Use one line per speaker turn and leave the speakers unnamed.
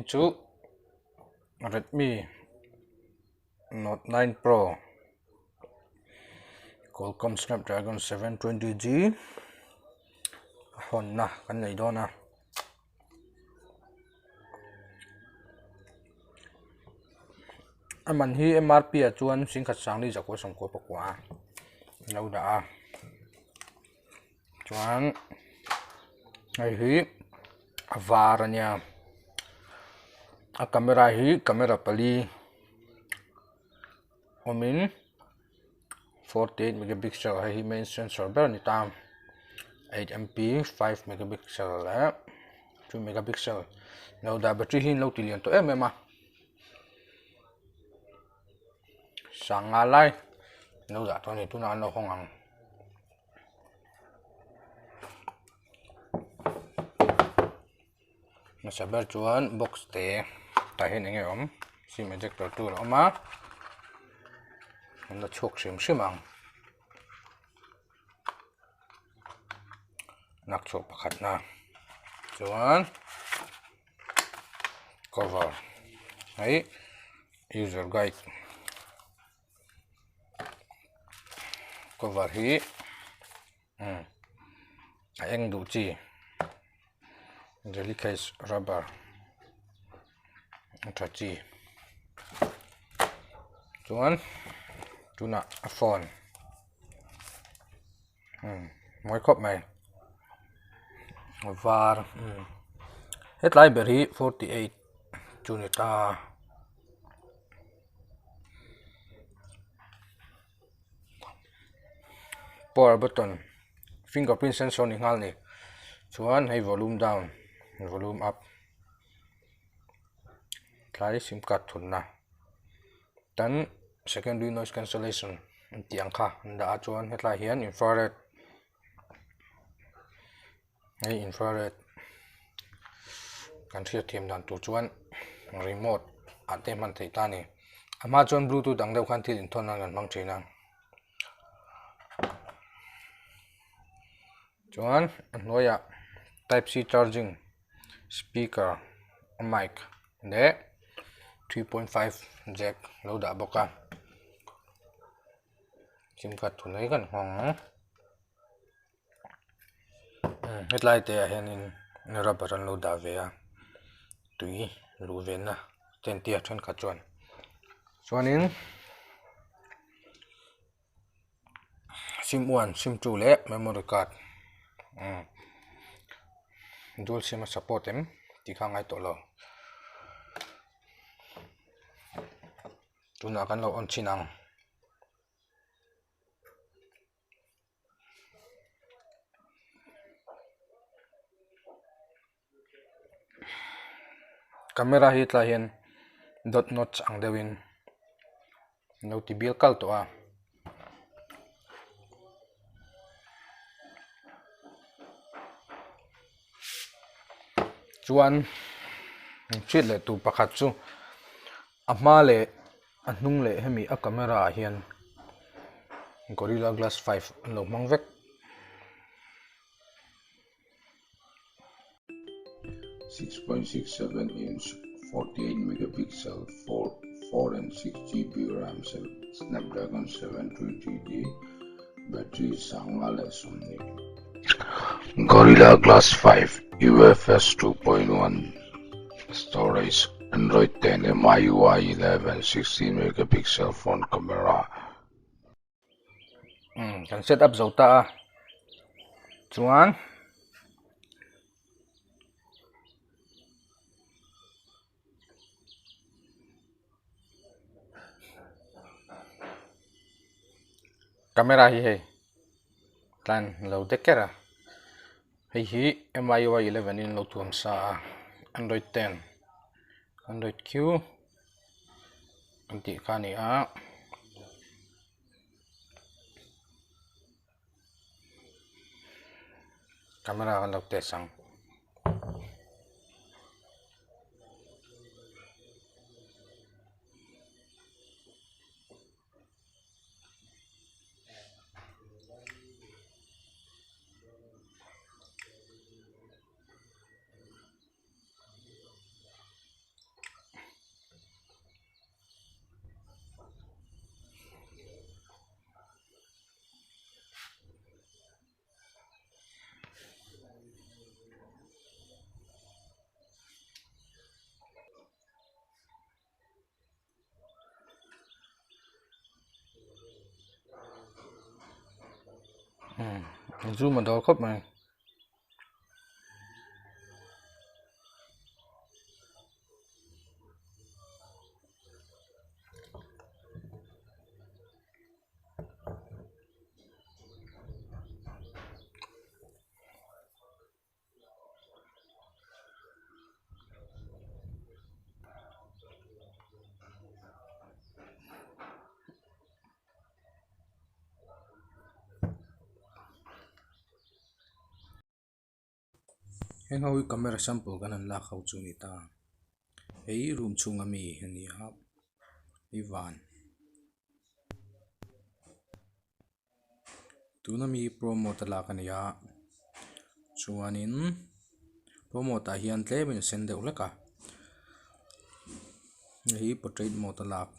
chu Redmi Note 9 Pro Qualcomm Snapdragon 720G a hawnna kan nei dawn a. A man hi MRP ah chuan singkhat sangli zakua sawmkua pakua a lo dah a chuan hei hi a var a nia a camera hi camera pali awmin 48 megapixel hei hi main sensor ber a ni ta 8 mp 5 megapixel leh 2 megapixel lo dah battery hi an lo ti lian tawh em em a sanga lai lo dah tawh a ni tunah an lo hawng ang. Hmasa ber chuan box te tah hian enge awm sim ejector tur a awm a an la chhuak hrim hrim ang lak chhuah pakhat na chuan cover hei user guide. Cover hi a eng duh chi jelly case rubber a tha chi chuan tunah a phone mawi khawp mai a var hetlai ber hi 48 chu ni ta. Power button fingerprint sensor ni nghal a ni chuan hei volume down volume up tlai sim card thunna tan secondary noise cancellation an tih ang kha an dah a chuan hetlai hian infrared Hei infrared kan hriat thiam dan tur chuan remote ah te hman theih ta a ni a hma chuan bluetooth ang deuh khan thil inthawn nan kan hmang thin a chuan a hnuaiah type c charging speaker mic leh 3.5 jack lo dah bawk a sim card thunei kan hmang ang. Hetlai te ah hianin rubber an lo dah ve a tui luh ve na te an tia thenkhat chuan chuanin sim one sim two leh memory card dual sim a support em tih kha a ngai tawh lo tunah kan lo on chhin ang. Camera hi tlai hian dot notch ang deuhin an lo ti bial kal tawh a. Chuan hriat leh tur pakhat chu a hma leh a hnung leh hemi a camera ah hian gorilla glass 5 an lo hmang vek.
6.67 inch 48 megapixel 4 4 and 6 GB RAM Snapdragon 720G battery sanga leh sawmhnih. Gorilla Glass 5 UFS 2.1 storage Android 10 MIUI 11 16 megapixel front camera.
Kan set up zo ta a chuan camera hi hei tlan lo dek ker a hei hi M_I_U_I 11 in lo tuam sa a android 10 android q an tih kha a ni a. Camera kan lo test ang. Zoom a dawr khawp mai. Heng ho hi camera sample kan han lak ho chu a ni ta hei room chhunga mi a ni a hei van tuna mi hi pro mode a lak a ni a chuanin pro mode ah hian tlemin a sen deuh hlek a hei hi portrait mode a lak.